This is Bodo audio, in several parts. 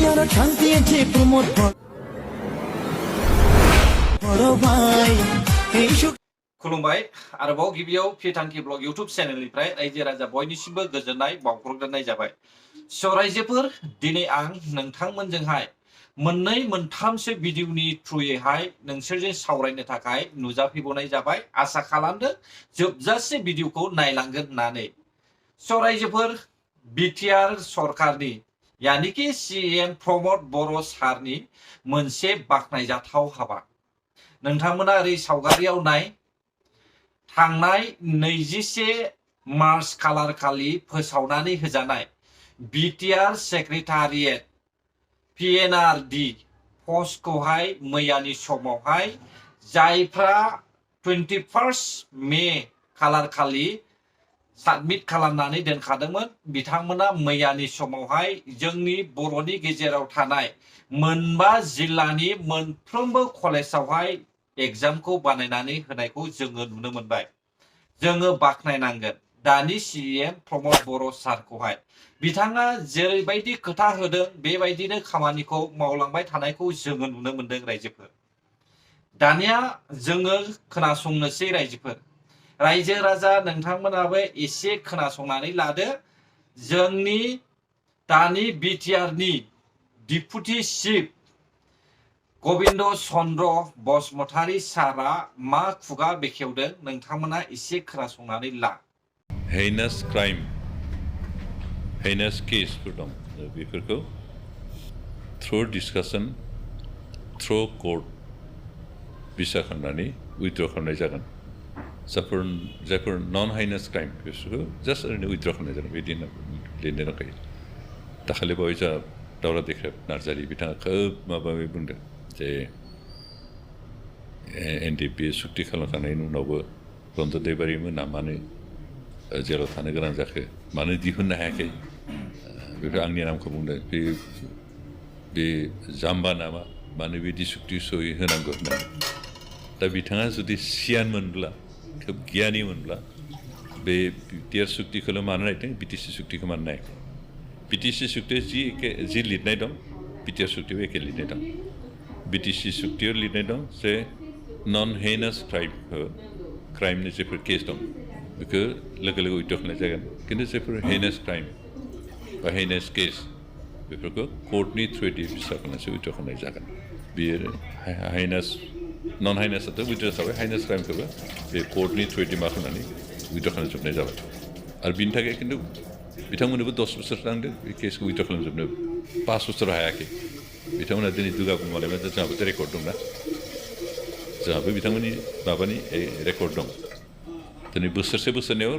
আর শান্তি প্রমোদ বড় ভাই এই खुलुमबाय आरोबाव गिबियाव फिथांखि ब्लग इउटुब चेनेलनिफ्राय रायजो राजा बयनिसिमबो गोजोननाय बावहरग्रोनाय जाबाय। स' रायजोफोर दिनै आं नोंथांमोनजोंहाय मोननै मोनथामसो भिडिअनि थ्रुयैहाय नोंसोरजों सावरायनो थाखाय नुजाफैबावनाय जाबाय। आसा खालामदों जोबजासे भिडिअखौ नायलांगोन होननानै। स' रायजोफोर बिटिआर सरकारनि यानिकि सिएम प्रमोद बर' सारनि मोनसे बाख्नायजाथाव हाबा। नोंथांमोना ओरै सावगारियाव नाय थांनाय 21 मार्च खालार खालि फोसावनानै होजानाय बिटिआर सेक्रेटारियेट पिएनआरडि पस्टखौहाय मैयानि समावहाय जायफ्रा 21 मे खालार खालि साबमिट खालामनानै दोनखादोंमोन बिथांमोना मैयानि समावहाय जोंनि बर'नि गेजेराव थानाय मोनबा जिल्लानि मोनफ्रोमबो कलेजावहाय एग्जामखौ बानायनानै होनायखौ जोङो नुनो मोनबाय। जोङो बाख्नायनांगोन दानि सिएम प्रमोद बर' सारखौहाय। बिथाङा जेरैबायदि खोथा होदों बेबायदिनो खामानिखौ मावलांबाय थानायखौ जोङो नुनो मोनदों रायजोफोर। दानिया जोङो खोनासंनोसै रायजोफोर। रायजो राजा नोंथांमोनाबो एसे खोनासंनानै लादो। जोंनि दानि बिटिआरनि डिपुटि चिफ गबिन्द चन्द्र बसुमतारी सारा मा खुगा बेखेवदों नोंथांमोना एसे खोनासंनानै ला। हेइनास क्राइम हेइनास केसफोर दं बेफोरखौ थ्रु डिसकासन थ्रु कोर्ट बिसा खालामनानै उइथड्र खालामनाय जागोन। जायफोर नन हाइनास क्राइम बिसोरखौ जास्ट ओरैनो उइथड्र खालामनाय जागोन बिदि लिरनाय दंखायो। दाखालि बावै जोंहा दावरा देख्रेब नार्जारि बिथाङा खोब माबायै बुंदों जे एनडिपि सुक्ति खालामखांनायनि उनावबो रन्जन दैबारि मोना मानो जेलाव थानो गोनां जाखो मानो दिहुननो हायाखै बेफोर आंनि नामखौ बुंदों। बे जाम्बा नामा मानो बिदि सुक्ति सहि होनांगौ होननानै। दा बिथाङा जुदि सियानमोनब्ला खोब गियानिमोनब्ला बे बिटिआर सुक्तिखौल' मानो नायदों बिटिसि सुक्तिखौ मानो नायाखै। बिटिसि सुक्तियाव जि लिरनाय दं बिटिआर सुक्तियाव एखे लिरनाय दं। बिटिसि सुक्तियाव लिरनाय दं जे नन हेइनास क्राइमनि जेफोर केस दं बेखौ लोगो लोगो उइथड्र खालामनाय जागोन। खिन्थु जेफोर हेइनास क्राइम बा हेइनास केस बेफोरखौ कर्टनि थ्रुयै बिसा खालामनासो उइथड्र खालामनाय जागोन। बेयो हाइनास नन हाइनासआथ' उइथड्र थाबाय हाइनास क्राइमखौबो बे कर्टनि थ्रुयै मा खालामनानै उइथड्र खालामजोबनाय जाबाय। आरो बिनि थाखाय खिन्थु बिथांमोननोबो 10 बोसोर नांदों बे केसखौ उइथड्र खालामजोबनो 5 बोसोर हायाखै। बिथांमोना दिनै दुगा बुंबालाय जोंहाबोथ' रेकर्ड दंना जोंहाबो बिथांमोननि माबानि रेकर्ड दं। दिनै बोसोरसेयाव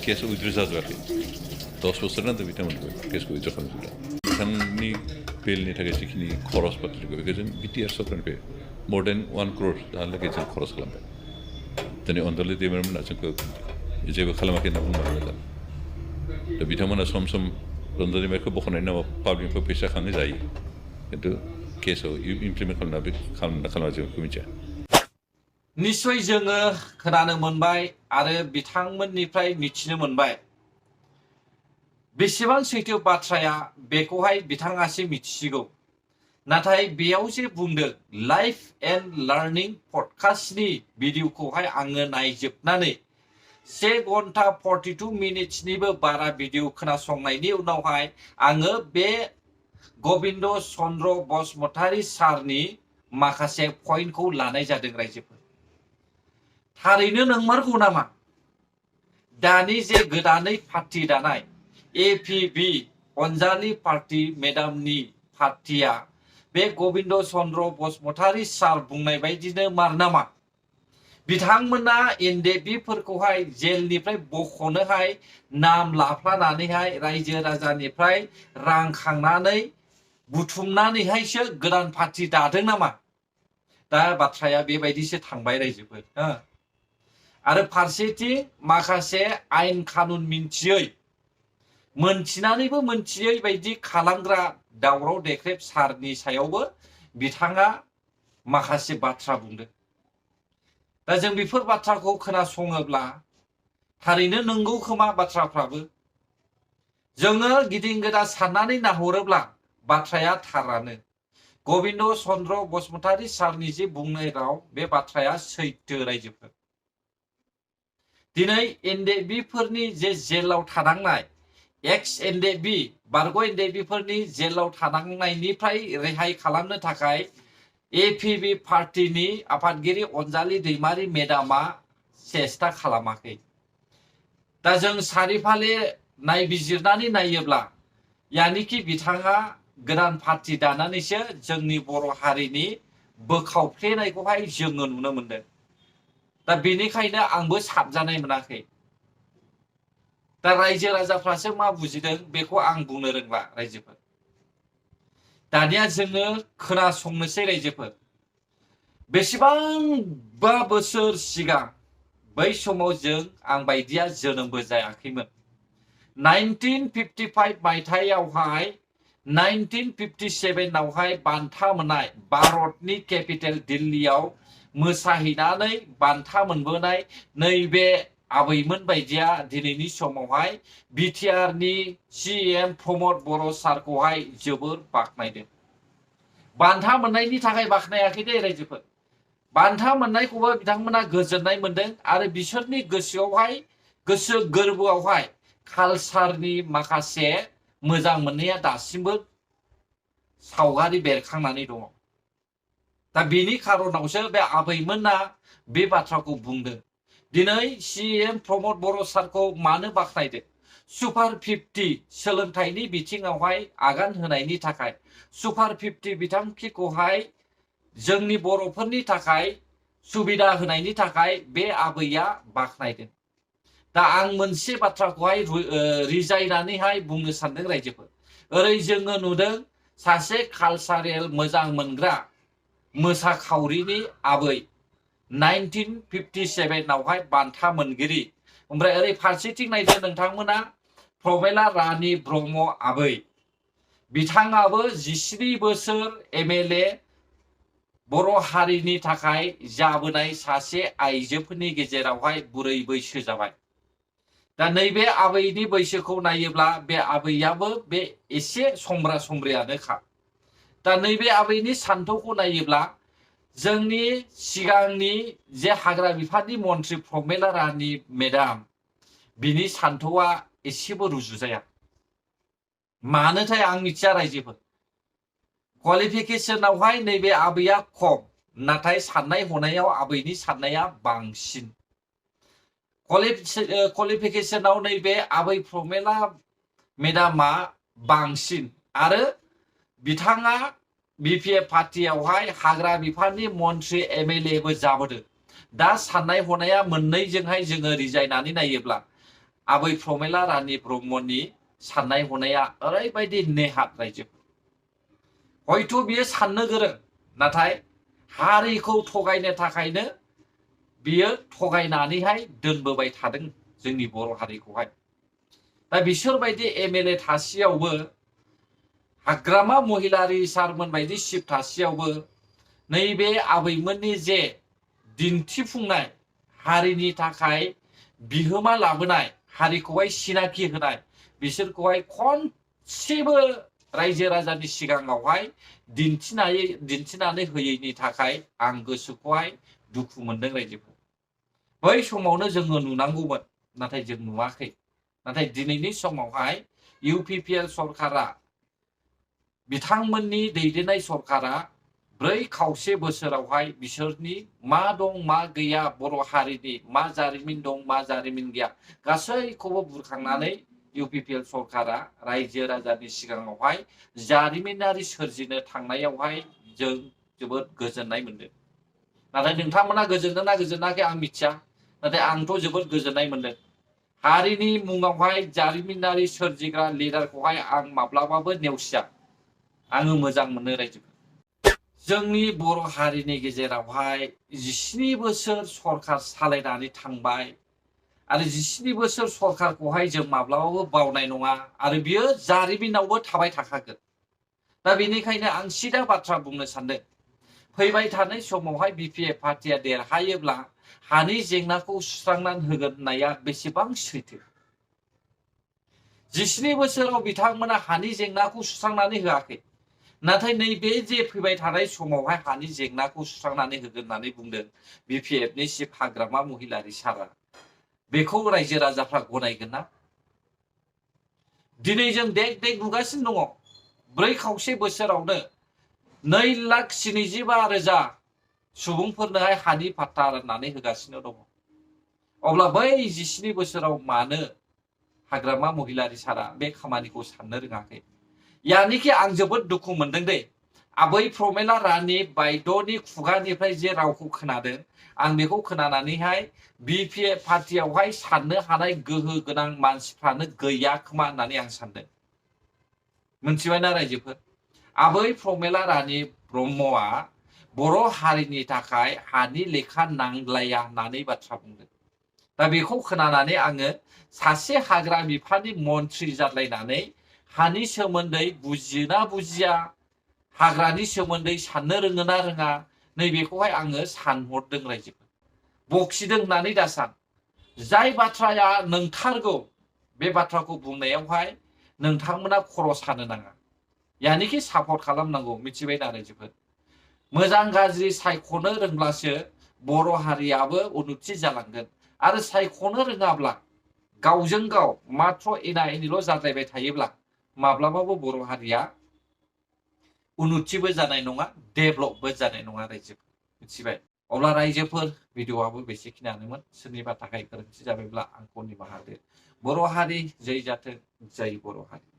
केस उइथड्र जाजोबाखै 10 बोसोर नांदों बिथांमोनखौ केसखौ उइथड्र खालामजोबनो। बिथांमोननि बेलनि थाखाय जिखिनि खरस पातिखौ बेखौ जों बिटिआर सरकारनिफ्राय more than 1 crore दाहालागै जों खरस खालामबाय। दिनै अनजलि दैमारिमोना जोंखौ जेबो खालामाखै होनना बुंबाय मोजां। दा बिथांमोना सम सम रन्जन दैमारिखौ बख'नायनि नामाव पाब्लिकनिफ्राय फैसा खाङो जायो खिन्थु केसआव इमप्लिमेन्ट खालामना जों बेखौ मिथिया। निश्चय जोङो खोनानो मोनबाय आरो बिथांमोननिफ्राय मिथिनो मोनबाय बेसेबां सैथो बाथ्राया बेखौहाय बिथाङासो मिथिसिगौ। नाथाय बेयाव जे बुंदों लाइफ एन्ड लार्निं पडकास्टनि भिडिअखौहाय आङो नायजोबनानै 1 घन्टा 42 मिनिट्सनिबो बारा भिडिअ खोनासंनायनि उनावहाय आङो बे गबिन्द चन्द्र बसुमतारी सारनि माखासे पइन्टखौ लानाय जादों रायजोफोर। थारैनो नंमारगौ नामा दानि जे गोदानै पार्टी दानाय एपिबि अनजालि पार्टी मेडामनि पार्टीया बे गबिन्द चन्द्र बसुमतारी सार बुंनाय बायदिनो मार नामा? बिथांमोना एनडिपिफोरखौहाय जेलनिफ्राय बख'नोहाय नाम लाफ्लानानैहाय रायजो राजानिफ्राय रां खांनानै बुथुमनानैहायसो गोदान पार्टी दादों नामा? दा बाथ्राया बेबायदिसो थांबाय रायजोफोर। आरो फारसेथिं माखासे आयेन कानुन मोनथिनानैबो मोनथियै बायदि खालामग्रा दावराव देख्रेब सारनि सायावबो बिथाङा माखासे बाथ्रा बुंदों। दा जों बेफोर बाथ्राखौ खोनासङोब्ला थारैनो नंगौ खोमा बाथ्राफ्राबो। जोङो गिदिं गोदा साननानै नाहरोब्ला बाथ्राया थारानो गबिन्द चन्द्र बसुमतारी सारनि जे बुंनाय राव बे बाथ्राया सैथो रायजोफोर दिनै एनडेबिफोरनि जे जेलाव थानांनाय एक्स एनडेबि बारग' एनडेबिफोरनि जेलाव थानांनायनिफ्राय रेहाय खालामनो थाखाय एपिबि पार्टीनि आफादगिरि अनजालि दैमारि मेडामा सेस्था खालामाखै दा जों सारिफाले नायबिजिरनानै नायोब्ला यानिखि बिथाङा गोदान पार्टी दानानैसो जोंनि बर' हारिनि बोखावफ्लेनायखौहाय जोङो नुनो मोनदों दा बेनिखायनो आंबो साबजानाय मोनाखै दा रायजो राजाफ्रासो मा बुजिदों बेखौ आं बुंनो रोंला रायजोफोर दानिया जोङो खोनासंनोसै रायजोफोर बेसेबांबा बोसोर सिगां बै समाव जों आं बायदिया जोनोमबो जायाखैमोन 1955 मायथाइयावहाय 1957 आवहाय बान्था मोननाय भारतनि केपिटेल दिल्लीयाव मोसाहैनानै बान्था मोनबोनाय नैबे आबैमोन बायदिया दिनैनि समावहाय बिटिआरनि सीएम प्रमद बर' सारखौहाय जोबोर बाख्नायदों बान्था मोननायनि थाखाय बाख्नायाखै दे रायजोफोर बान्था मोननायखौबो बिथांमोना गोजोननाय मोनदों आरो बिसोरनि गोसोआवहाय गोसो गोरबोआवहाय कालचारनि माखासे मोजां मोननाया दासिमबो सावगारि बेरखांनानै दङ दा बेनि खारनावसो बे आबैमोना बे बाथ्राखौ बुंदों दिनै सीएम प्रमद बर' सारखौ मानो बाख्नायदों सुपार 50 सोलोंथाइनि बिथिङावहाय आगान होनायनि थाखाय सुपार 50 बिथांखिखौहाय जोंनि बर'फोरनि थाखाय सुबिदा होनायनि थाखाय बे आबैया बाख्नायदों दा आं मोनसे बाथ्राखौहाय रिजायनानैहाय बुंनो सानदों रायजोफोर ओरै जोङो नुदों सासे कालचारेल मोजां मोनग्रा मोसाखावरिनि आबै 1957 आवहाय बान्था मोनगिरि ओमफ्राय ओरै फारसेथिं नायदो नोंथांमोना प्रमेला रानी ब्रह्म आबै बिथाङाबो 17 बोसोर एमएलए बर' हारिनि थाखाय जाबोनाय सासे आइजोफोरनि गेजेरावहाय बुरै बैसो जाबाय दा नैबे आबैनि बैसोखौ नायोब्ला बे आबैयाबो बे एसे समब्रा समब्रियानोखा दा नैबे आबैनि सान्थौखौ नायोब्ला जोंनि सिगांनि जे हाग्रा बिफाननि मन्त्रि प्रमेला रानी मेडाम बिनि सान्थौआ एसेबो रुजुजाया मानोथाय आं मिथिया रायजोफोर क्वालिफिकेशनावहाय नैबे आबैया खम नाथाय साननाय हनायाव आबैनि साननाया बांसिन क्वालिफिकेशनाव नैबे आबै प्रमेला मेडामा बांसिन आरो बिथाङा बिपिएफ पार्टीयावहाय हाग्रा बिफाननि मन्त्रि एमएलएबो जाबोदों दा साननाय हनाया मोननैजोंहाय जोङो रिजायनानै नायोब्ला आबै प्रमेला रानी ब्रह्मनि साननाय हनाया ओरैबायदि नेहात रायजो हयथ' बियो साननो गोरों नाथाय हारिखौ थगायनो थाखायनो बियो थगायनानैहाय दोनबोबाय थादों जोंनि बर' हारिखौहाय दा बिसोरबायदि एमएलए थासेयावबो हाग्रामा महिलारि सारमोन बायदि सिफ थासेयावबो नैबे आबैमोननि जे दिन्थिफुंनाय हारिनि थाखाय बिहोमा लाबोनाय हारिखौहाय सिनाखि होनाय बिसोरखौहाय खनसेबो रायजो राजानि सिगाङावहाय दिन्थिनानै होयैनि थाखाय आं गोसोखौहाय दुखु मोनदों रायजोफोर बै समावनो जोङो नुनांगौमोन नाथाय जों नुवाखै नाथाय दिनैनि समावहाय इउपिपिएल सरकारा बिथांमोननि दैदेननाय सरकारा 4 खावसे बोसोरावहाय बिसोरनि मा दं मा गैया बर' हारिनि मा जारिमिन दं मा जारिमिन गैया गासैखौबो बुरखांनानै इउपिपिएल सरकारा रायजो राजानि सिगाङावहाय जारिमिनारि सोरजिनो थांनायावहाय जों जोबोद गोजोननाय मोनदों नाथाय नोंथांमोना गोजोनदों ना गोजोनाखै आं मिथिया नाथाय आंथ' जोबोद गोजोननाय मोनदों हारिनि मुङावहाय जारिमिनारि सोरजिग्रा लिडारखौहाय आं माब्लाबाबो नेवसिया आङो मोजां मोनो रायजो जोंनि बर' हारिनि गेजेरावहाय 17 बोसोर सरकार सालायनानै थांबाय आरो 17 बोसोर सरकारखौहाय जों माब्लाबाबो बावनाय नङा आरो बियो जारिमिनावबो थाबाय थाखागोन दा बेनिखायनो आं सिदा बाथ्रा बुंनो सानदों फैबाय थानाय समावहाय बिपिएफ पार्टीया देरहायोब्ला हानि जेंनाखौ सुस्रांनानै होगोन होननाया बेसेबां सैथो 17 बोसोराव बिथांमोना हानि जेंनाखौ सुस्रांनानै होआखै नाथाय नैबे जे फैबाय थानाय समावहाय हानि जेंनाखौ सुस्रांनानै होगोन होननानै बुंदों BPF-नि चिफ हाग्रामा महिलारि सारा, बेखौ रायजो राजाफ्रा गनायगोन ना? दिनै जों देग देग नुगासिनो दङ 4.5 बोसोरावनो 2,75,000 सुबुंफोरनोहाय हानि पाट्टा राननानै होगासिनो दङ। अब्ला बै 17 बोसोराव मानो हाग्रामा महिलारि सारा बे खामानिखौ साननो रोङाखै? यानिखि आं जोबोद दुखु मोनदों दे। आबै प्रमेला रानी बायद'नि खुगानिफ्राय जे रावखौ खोनादों, आं बेखौ खोनानानैहाय BPF पार्टियावहाय साननो हानाय गोहो गोनां मानसिफ्रानो गैया खोमा होननानै आं सानदों। मोनथिबायना रायजोफोर? आबै प्रमेला रानी ब्रह्मआ बर' हारिनि थाखाय हानि लेखा नांलाया होननानै बाथ्रा बुंदों। दा बेखौ खोनानानै आङो सासे हाग्रा बिफाननि मन्थ्रि जालायनानै हानि सोमोन्दै बुजियोना बुजिया, हाग्रानि सोमोन्दै साननो रोङोना रोङा, नैबेखौहाय आङो सानहरदों रायजोफोर। बखिदों होननानै दासान। जाय बाथ्राया नंथारगौ बे बाथ्राखौ बुंनायावहाय नोंथांमोना खर' सानो नाङा। यानिखि सापर्ट खालामनांगौ, मिथिबायना रायजोफोर? मोजां गाज्रि सायख'नो रोंब्लासो बर' हारियाबो उन्नति जालांगोन। आरो सायख'नो रोङाब्ला गावजों गाव माथ्र एना एनिल' जाद्रायबाय थायोब्ला माब्लाबाबो बर' हारिया उन्नतिबो जानाय नङा, डेभलपबो जानाय नङा रायजोफोर। मिथिबाय? अब्ला रायजोफोर भिडिअ'आबो बेसेखिनियानोमोन। सोरनिबा थाखाय गोरोन्थि जाबायब्ला आंखौ निमाहा होदो। बर' हारि जै जाथों, जै बर' हारि।